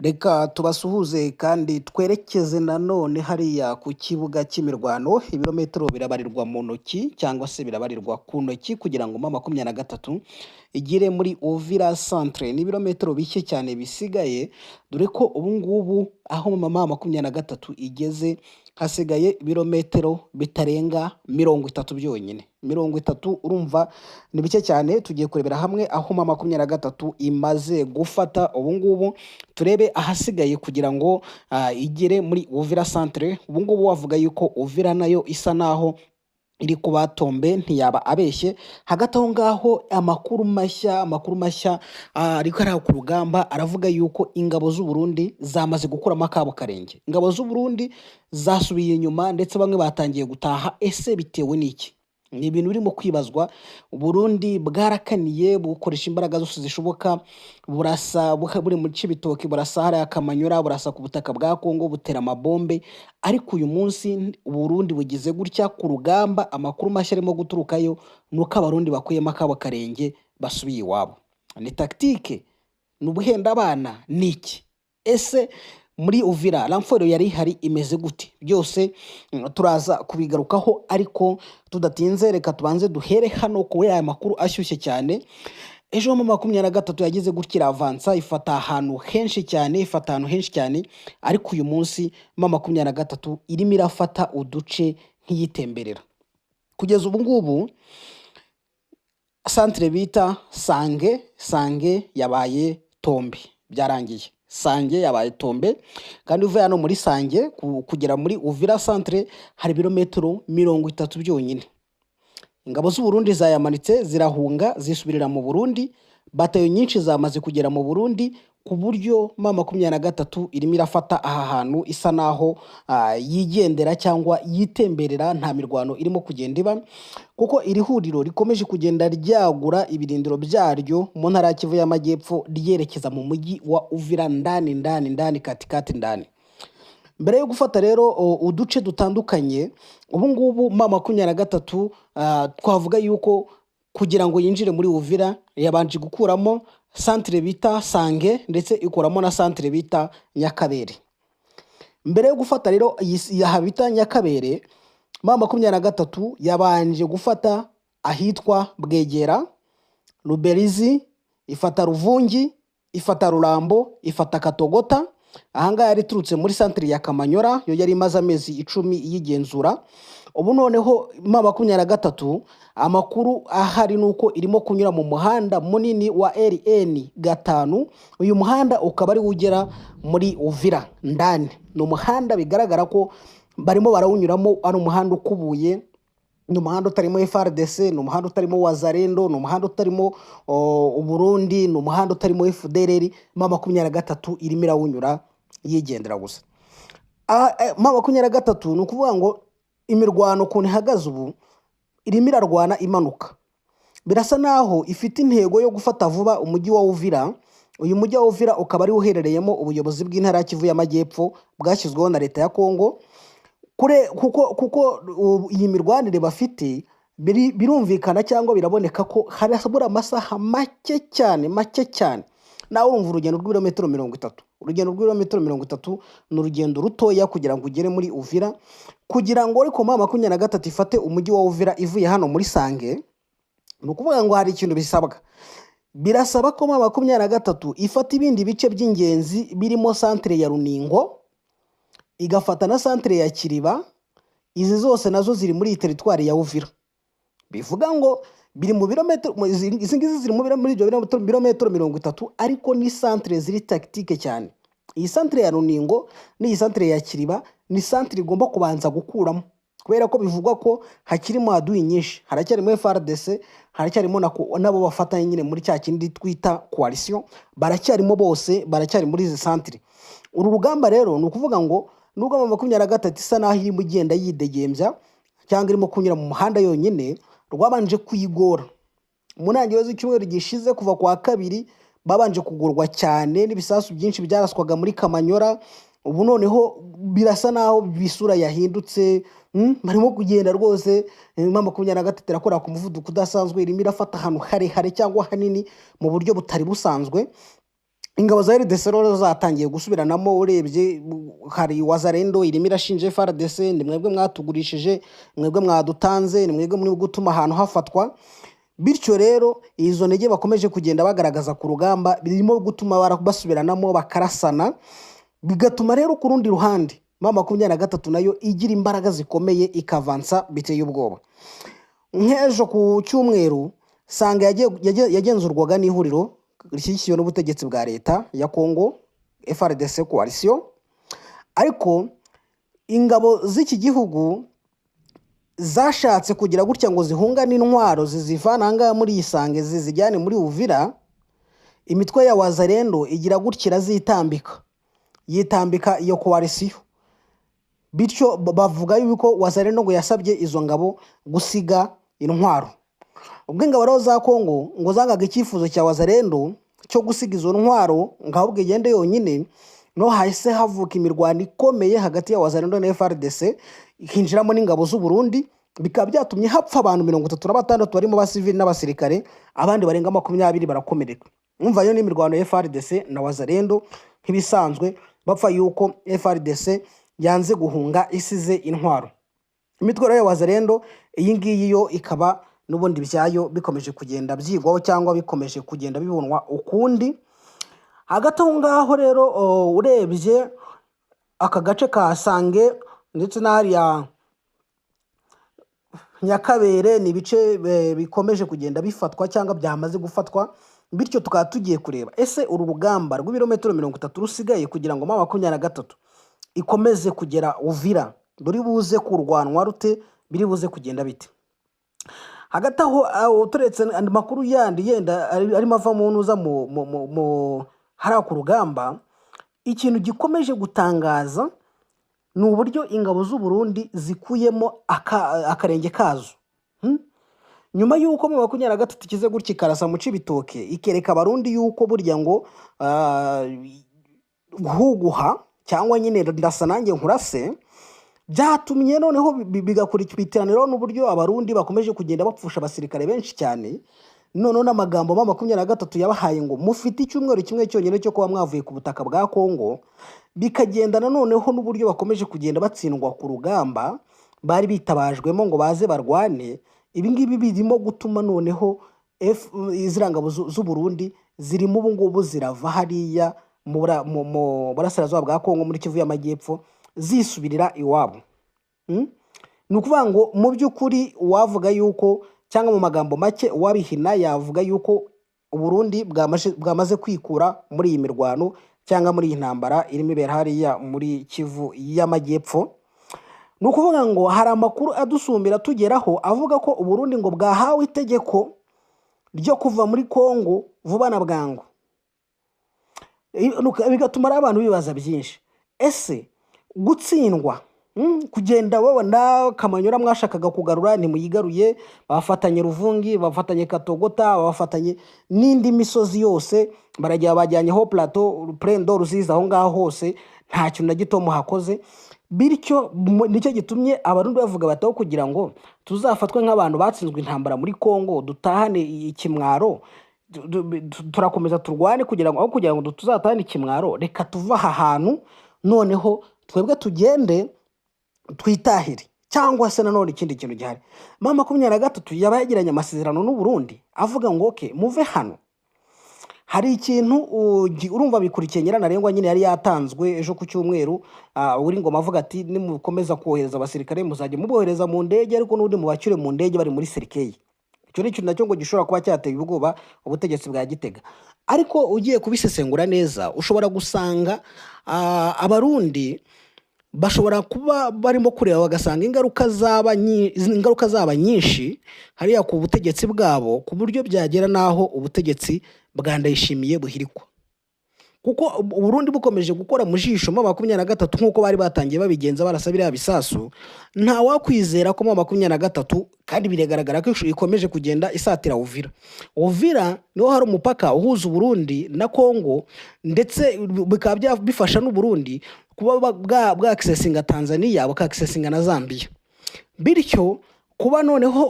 Reka tubasuhuze kandi twerekeze nanone hariya ku kibuga cy'imirwano. Ibirometero birabarirwa mu ntoki cyangwa se birabarirwa ku ntoki kugira ngo M23 igere muri Uvira centre. Ni ibirometero bike cyane bisigaye, dore ko ubu ngubu aho M23 igeze hasigaye ibirometero bitarenga 30 byonyine. 30, urumva ni bike cyane. Tugiye kurebera hamwe aho M23 imaze gufata ubu ngubu, turebe ahasigaye kugira ngo igere muri Uvira centre. Ubu ngubu wavuga yuko Uvira nayo isa naho iri kuba tombé, ntiyaba abeshye. Hagati aho ngaho, amakuru mashya ariko ari ku rugamba aravuga yuko ingabo z'u Burundi zamaze gukuramo akabo karenge. Ingabo z'u Burundi zasubiye inyuma, ndetse bamwe batangiye gutaha. Ese bitewe n'iki? Ni ibintu birimo kwibazwa. Burundi bwarakaniye, bukoresha imbaraga zose zishoboka, burasa buri muri Cibitoke, burasa hariya Kamanyura, burasa ku butaka bwa Kongo, butera amabombe. Ariko uyu munsi Burundi bugize gutya ku rugamba, amakuru mashya arimo guturukayo ni uko Abarundi bakuyemo akabo karenge, basubiye iwabo. Ni tactique? Ni ubuhenda abana? Ni iki? Ese muri Uvira renfort yari ihari imeze gute? Byose turaza kubigarukaho, ariko tudatinze reka tubanze duhere hano kuri aya makuru ashyushye cyane. Ejo M23 yagize gutya iravansa, ifata ahantu henshi cyane, ifata ahantu henshi cyane. Ariko uyu munsi M23 irimo irafata uduce nk'iyitemberera. Kugeza ubu ngubu centre bita Sange, Sange yabaye tombé, byarangiye. Sange yabaye tombé, kandi uvuye hano muri Sange kugera muri Uvira centre hari ibirometero 30 byonyine. Ingabo z'u Burundi zayamanitse, zirahunga, zisubirira mu Burundi. Batayo nyinshi zamaze kugera mu Burundi, ku buryo M23 irimo irafata aha hantu isa naho yigendera cyangwa yitemberera, nta mirwano irimo kugenda iba, kuko iri huriro rikomeje kugenda ryagura ibirindiro byaryo mu ntara ya Kivu y'Amajyepfo, ryerekeza mu mujyi wa Uvira ndani ndani ndani, katikati ndani. Mbere yo gufata rero uduce dutandukanye, ubu ngubu M23 twavuga yuko kugira ngo yinjire muri Uvira yabanje gukuramo centre bita Sange, ndetse ikuramo na centre bita Nyakabere. Mbere yo gufata rero aha bita Nyakabere, M23 yabanje gufata ahitwa Bwegera, Ruberizi, ifata Ruvungi, ifata Rurambo, ifata Katogota. Ahangaha yari iturutse muri centre ya Kamanyora, yo yari imaze amezi 10 iyigenzura. Ubu noneho M23, amakuru ahari ni uko irimo kunyura mu muhanda munini wa RN 5. Uyu muhanda ukaba ari wo ugera muri Uvira ndani. Ni umuhanda bigaragara ko barimo barawunyuramo, ari umuhanda ukubuye, ni umuhanda utarimo FARDC, ni umuhanda utarimo Wazalendo, ni umuhanda utarimo Uburundi, ni umuhanda utarimo FDLR. M23 irimo irawunyura yigendera gusa. M23, ni ukuvuga ngo imirwano ukuntu ihagaze ubu, irimo irarwana imanuka. Birasa naho ifite intego yo gufata vuba umujyi wa Uvira. Uyu mujyi wa Uvira ukaba ari uherereyemo ubuyobozi bw'intara ya Kivu y'Amajyepfo bwashyizweho na leta ya Kongo. Kure kuko iyi mirwanire bafite birumvikana cyangwa biraboneka ko harabura amasaha make cyane, make cyane. Nawe urumva urugendo rw'ibirometero 30, urugendo rw'ibirometero 30 ni urugendo rutoya kugira ngo ugere muri Uvira. Kugira ngo ariko M23 ifate umujyi wa Uvira ivuye hano muri Sange, ni ukuvuga ngo hari ikintu bisabwa. Birasaba ko M23 ifata ibindi bice by'ingenzi birimo centre ya Runingo, igafata na centre ya Kiriba. Izi zose nazo ziri muri iyi territoire ya Uvira. Bivuga ngo biri mu birometero izi ngizi ziri muri ibyo birometero 30, ariko ni centre ziri tactique cyane. Iyi centre ya Runingo n'iyi centre ya Kiriba ni centre igomba kubanza gukuramo, kubera ko bivugwa ko hakirimo adui nyinshi, haracyarimo FARDC, haracyarimo nabo bafatanya nyine muri cya kindi twita coalition, baracyarimo bose, baracyari muri izi centre. Uru rugamba rero, ni ukuvuga ngo nubwo M23 isa naho irimo igenda yidegembya cyangwa irimo kunyura mu muhanda yonyine, rwabanje kuyigora mu ntangiriro z'icyumweru gishize. Kuva ku wa kabiri babanje kugurwa cyane n'ibisasu byinshi byaraswaga muri Kamanyora. Ubu noneho birasa naho isura yahindutse, barimo kugenda rwose. M23 irakora ku muvuduko udasanzwe, irimo irafata ahantu harehare cyangwa hanini mu buryo butari busanzwe. Ingabo za RDC rero zatangiye gusubiranamo. Urebye hari Wazalendo irimo irashinja FARDC: "Ni mwebwe mwatugurishije, mwebwe mwadutanze, ni mwebwe muri gutuma ahantu hafatwa." Bityo rero izo ntege bakomeje kugenda bagaragaza ku rugamba birimo gutuma basubiranamo, bakarasana, bigatuma rero ku rundi ruhande M23 nayo igira imbaraga zikomeye, ikavansa biteye ubwoba. Nk'ejo ku cyumweru, Sange yagenzurwaga n'ihuriro rishyigikiwe n'ubutegetsi bwa leta ya Congo, FARDC coalition, ariko ingabo z'iki gihugu zashatse kugira gutya ngo zihungane intwaro, zizivana ahangaha muri iyi Sange zizijyane muri Uvira. Imitwe ya Wazalendo igira gutya irazitambika, yitambika iyo coalition. Bityo bavuga yuko Wazalendo ngo yasabye izo ngabo gusiga intwaro. Ubwo ingabo rero za Kongo ngo zangaga icyifuzo cya Wazalendo cyo gusiga izo ntwaro ngo ahubwo igende yonyine, no hahise havuka imirwano ikomeye hagati ya Wazalendo na FARDC, ikinjiramo n'ingabo z'u Burundi, bikaba byatumye hapfa abantu 36 barimo abasivili n'abasirikare, abandi barenga 20 barakomereka. Umva, yo ni imirwano ya FARDC na Wazalendo nk'ibisanzwe, bapfa yuko FARDC yanze guhunga isize intwaro. Imitwe rero ya Wazalendo iyi ngiyi yo ikaba n'ubundi byayo bikomeje kugenda byigwaho cyangwa bikomeje kugenda bibonwa ukundi. Hagati aho ngaho rero, urebye aka gace ka Sange ndetse n'ahariya Nyakabere, ni ibice bikomeje kugenda bifatwa cyangwa byamaze gufatwa. Bityo tukaba tugiye kureba: ese uru rugamba rw'ibirometero 30 rusigaye kugira ngo M23 ikomeze kugera Uvira ruri buze kurwanwa rute? Biri buze kugenda bite? Hagati aho, turetse andi makuru yandi yenda arimo ava mu ntuza mu hariya ku rugamba, ikintu gikomeje gutangaza ni uburyo ingabo z'u Burundi zikuyemo akarenge kazo. Nyuma y'uko M23 ikize gutya ikarasa mu Cibitoke, ikereka Abarundi yuko burya ngo guhuguha cyangwa nyine ndasa nanjye nkurase, byatumye noneho bigakurikirana n'uburyo Abarundi bakomeje kugenda bapfusha abasirikare benshi cyane. Noneho n'amagambo M23 yabahaye ngo mufite icyumweru kimwe cyonyine cyo kuba mwavuye ku butaka bwa Kongo, bikagendana noneho n'uburyo bakomeje kugenda batsindwa ku rugamba bari bitabajwemo ngo baze barwane. Ibi ngibi birimo gutuma noneho ziriya ngabo z'u Burundi zirimo ubu ngubu zirava hariya mu burasirazuba bwa Kongo, muri Kivu y'Amajyepfo, zisubirira iwabo. Ni ukuvuga ngo mu by'ukuri uwavuga yuko, cyangwa mu magambo make uwabihina yavuga yuko Uburundi bwamaze kwikura muri iyi mirwano cyangwa muri iyi ntambara irimo ibera hariya muri Kivu y'Amajyepfo. Ni ukuvuga ngo hari amakuru adusumbira tugeraho avuga ko Uburundi ngo bwahawe itegeko ryo kuva muri Kongo vuba na bwangu. Bigatuma rero abantu bibaza byinshi: ese gutsindwa, kugenda babona Kamanyura mwashakaga kugarura ntimuyigaruye, bafatanye Ruvungi, bafatanye Katogota, bafatanye n'indi misozi yose, baragiye bajyanyeho plateau Prendo Ruzizi, aho ngaho hose nta kintu na gito muhakoze. Bityo nicyo gitumye Abarundi bavuga bati aho kugira ngo tuzafatwe nk'abantu batsinzwe intambara muri Kongo, dutahane ikimwaro, turakomeza turwane kugira ngo aho kugira ngo tuzatahane ikimwaro, reka tuve aha hantu noneho twebwe tugende twitahire. Cyangwa se nanone ikindi kintu gihari, M23 yaba yagiranye amasezerano n'u Burundi avuga ngo okay, muve hano. Hari ikintu urumva bikurikiye nyirantarengwa nyine yari yatanzwe ejo ku cyumweru, Willy Ngoma avuga ati nimukomeza kohereza abasirikare muzajya mubohereza mu ndege, ariko n'ubundi mubacyure mu ndege bari muri cercueil. Icyo ni ikintu nacyo ngo gishobora kuba cyateye ubwoba ubutegetsi bwa Gitega. Ariko ugiye kubisesengura neza, ushobora gusanga Abarundi bashobora kuba barimo kureba bagasanga ingaruka zaba nyinshi hariya ku butegetsi bwabo, ku buryo byagera n'aho ubutegetsi bwa Ndayishimiye buhirikwa, kuko Uburundi bukomeje gukora mu jisho M23 nk'uko bari batangiye babigenza barasa biriya bisasu, nta wakwizera ko M23, kandi biragaragara ko ikomeje kugenda isatira Uvira. Uvira niho hari umupaka uhuza Uburundi na Kongo, ndetse bikaba bifasha n'Uburundi kuba bwa accessinga Tanzania, bukakisesinga na Zambia. Bityo Kuba noneho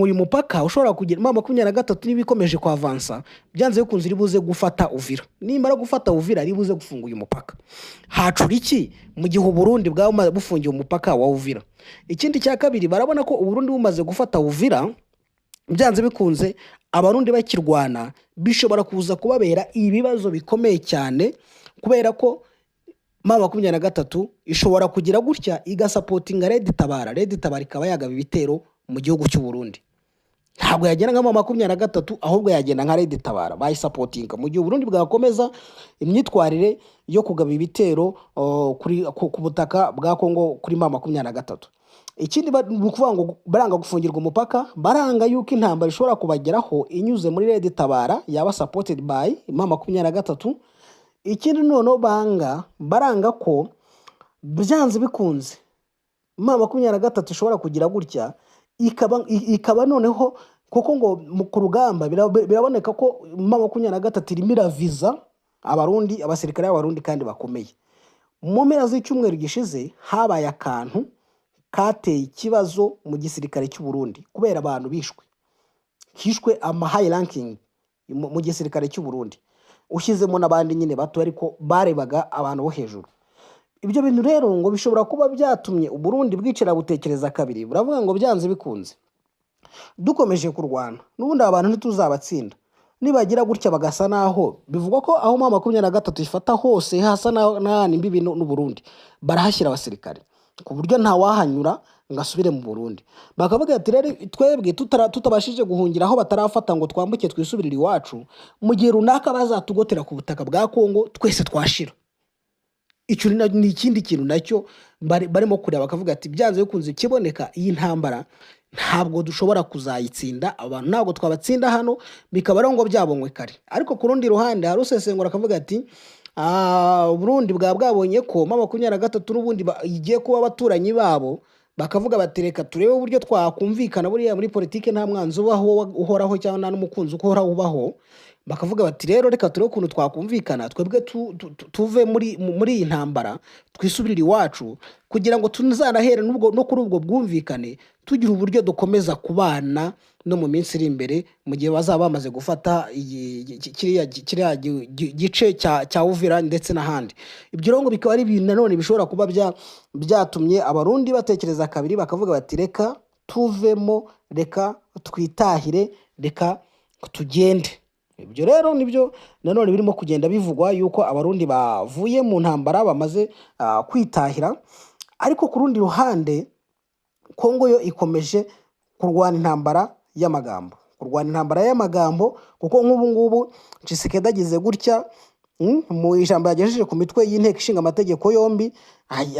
uyu mupaka ushobora kugira M23, niba ikomeje kwavansa, byanze bikunze iri buze gufata Uvira. Nimara gufata Uvira, iri buze gufunga uyu mupaka. Hacura iki mu gihe Uburundi bwaba bufungiye umupaka wa Uvira? Ikindi cya kabiri, barabona ko Uburundi bumaze gufata Uvira, byanze bikunze Abarundi bakirwana bishobora kuza kubabera ibibazo bikomeye cyane, kubera ko M23 ishobora kugira gutya igasapotinga Red Tabara, Red Tabara ikaba yagaba ibitero mu gihugu cy'u Burundi. Ntabwo yagenda nka M23, ahubwo yagenda nka Red Tabara bayisapotinga, mu gihe Uburundi bwakomeza imyitwarire yo kugaba ibitero ku butaka bwa Kongo kuri M23. Ikindi ni ukuvuga ngo baranga gufungirwa umupaka, baranga yuko intambara ishobora kubageraho inyuze muri Red Tabara yaba supported by M23. Ikindi noneho banga, baranga ko byanze bikunze M23 ishobora kugira gutya ikaba noneho, kuko ngo ku rugamba biraboneka ko M23 irimo iraviza Abarundi, abasirikare b'Abarundi kandi bakomeye. Mu mpera z'icyumweru gishize habaye akantu kateye ikibazo mu gisirikare cy'u Burundi, kubera abantu bishwe, hishwe ama high ranking mu gisirikare cy'u Burundi, ushyizemo n'abandi nyine bato, ariko barebaga abantu bo hejuru. Ibyo bintu rero ngo bishobora kuba byatumye Uburundi bwicara butekereza kabiri, buravuga ngo byanze bikunze dukomeje kurwana n'ubundi aba bantu ntituzabatsinda. Nibagira gutya bagasa naho bivugwa ko aho M23 ifata hose hasa n'ahana imbibi n'Uburundi, barahashyira abasirikare ku buryo ntawahanyura ngo asubire mu Burundi. Bakavuga ati rero twebwe tutabashije guhungira aho batarafata ngo twambuke twisubirire iwacu, mu gihe runaka bazatugotera ku butaka bwa Kongo, twese twashira. Icyo ni ikindi kintu nacyo barimo kureba, bakavuga ati byanze bikunze ikiboneka, iyi ntambara ntabwo dushobora kuzayitsinda, abantu ntabwo twabatsinda hano. Bikaba ari ngo byabonywe kare. Ariko ku rundi ruhande hari usesengura akavuga ati: "Ah, Uburundi bwaba bwabonye ko M23 n'ubundi igiye kuba abaturanyi babo, bakavuga bati reka turebe uburyo twakumvikana. Buriya muri politiki nta mwanzi ubaho uhoraho cyangwa nta n'umukunzi uhoraho ubaho. Bakavuga bati rero reka turebe ukuntu twakumvikana, twebwe tuve muri iyi ntambara, twisubirire iwacu, kugira ngo tuzanahere no kuri ubwo bwumvikane, tugira uburyo dukomeza kubana no mu minsi iri imbere, mu gihe bazaba bamaze gufata kiriya gice cya Uvira ndetse n'ahandi. Ibyo rero ngo bikaba ari ibintu nanone bishobora kuba byatumye Abarundi batekereza kabiri, bakavuga bati reka tuvemo, reka twitahire, reka tugende. Ibyo rero nibyo nanone birimo kugenda bivugwa yuko Abarundi bavuye mu ntambara, bamaze kwitahira. Ariko ku rundi ruhande, Kongo yo ikomeje kurwana intambara y'amagambo, kurwana intambara y'amagambo, kuko nk'ubu ngubu Tshisekedi agize gutya, mu ijambo yagejeje ku mitwe y'inteko ishinga amategeko yombi,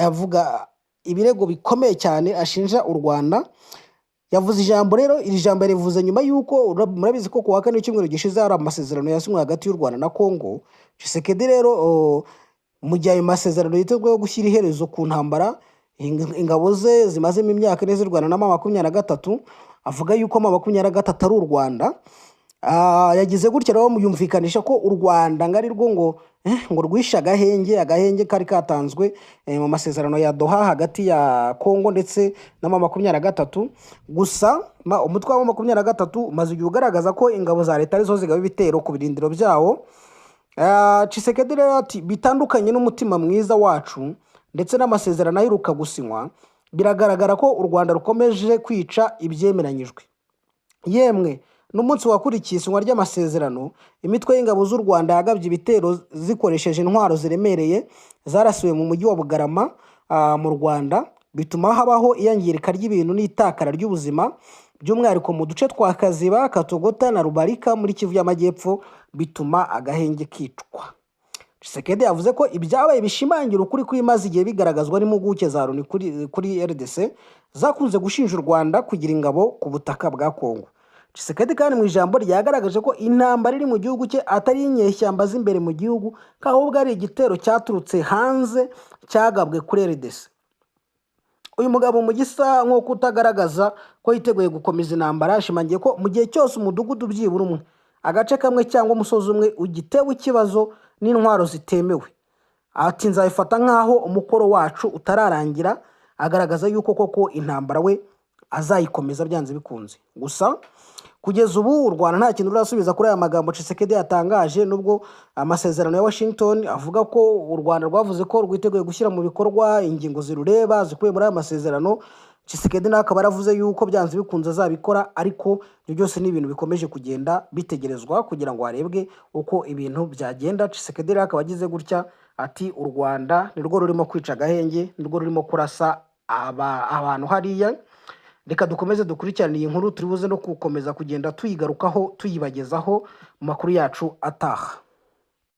avuga ibirego bikomeye cyane ashinja u Rwanda. Yavuze ijambo rero, iri jambo yarivuze nyuma y'uko murabizi ko ku wa kane w'icyumweru gishize hari amasezerano yasinywe hagati y'u Rwanda na Kongo. Tshisekedi rero, mu gihe ayo masezerano yitezweho gushyira iherezo ku ntambara ingabo ze zimazemo imyaka 4 zirwana na M23, avuga yuko M23 ari u Rwanda. Yagize gutya rero yumvikanisha ko u Rwanda ngo ari rwo ngo rwishe agahenge kari katanzwe mu masezerano ya Doha hagati ya Kongo ndetse na M23. Gusa umutwe wa M23 umaze igihe ugaragaza ko ingabo za leta arizo zigaba ibitero ku birindiro byawo. Tshisekedi rero ati bitandukanye n'umutima mwiza wacu ndetse n'amasezerano aheruka gusinywa, biragaragara ko u Rwanda rukomeje kwica ibyemeranyijwe. Yemwe n'umunsi wakurikiye isinywa ry'amasezerano, imitwe y'ingabo z'u Rwanda yagabye ibitero zikoresheje intwaro ziremereye zarasiwe mu mujyi wa Bugarama, mu Rwanda, bituma habaho iyangirika ry'ibintu n'itakara ry'ubuzima, by'umwihariko mu duce twa Kaziba, Katogota na Rubarika muri Kivu y'Amajyepfo, bituma agahenge kicwa. Tshisekedi yavuze ko ibyabaye bishimangira ukuri kw'imaze igihe bigaragazwa n'impuguke za Loni kuri RDC, zakunze gushinja u Rwanda kugira ingabo ku butaka bwa Kongo. Tshisekedi kandi mu ijambo ryagaragaje ko intambara iri mu gihugu cye atari inyeshyamba z'imbere mu gihugu, ko ahubwo ari igitero cyaturutse hanze cyagabwe kuri RDC. Uyu mugabo, mu gisa nko kutagaragaza ko yiteguye gukomeza intambara, yashimangiye ko mu gihe cyose umudugudu byibura umwe, agace kamwe cyangwa umusozi umwe ugitewe ikibazo n'intwaro zitemewe, ati nzabifata nk'aho umukoro wacu utararangira, agaragaza yuko koko intambara we azayikomeza byanze bikunze. Gusa kugeza ubu u Rwanda nta kintu rurasubiza kuri aya magambo Tshisekedi yatangaje, nubwo amasezerano ya Washington avuga ko u Rwanda rwavuze ko rwiteguye gushyira mu bikorwa ingingo zirureba zikubiye muri aya masezerano. Tshisekedi nawe akaba yaravuze yuko byanze bikunze azabikora, ariko ibyo byose ni ibintu bikomeje kugenda bitegerezwa kugira ngo harebwe uko ibintu byagenda. Tshisekedi rero akaba agize gutya ati: "U Rwanda nirwo rurimo kwica agahenge, nirwo rurimo kurasa abantu hariya." Reka dukomeze dukurikirane iyi nkuru, turi buze no gukomeza kugenda tuyigarukaho, tuyibagezaho mu makuru yacu ataha.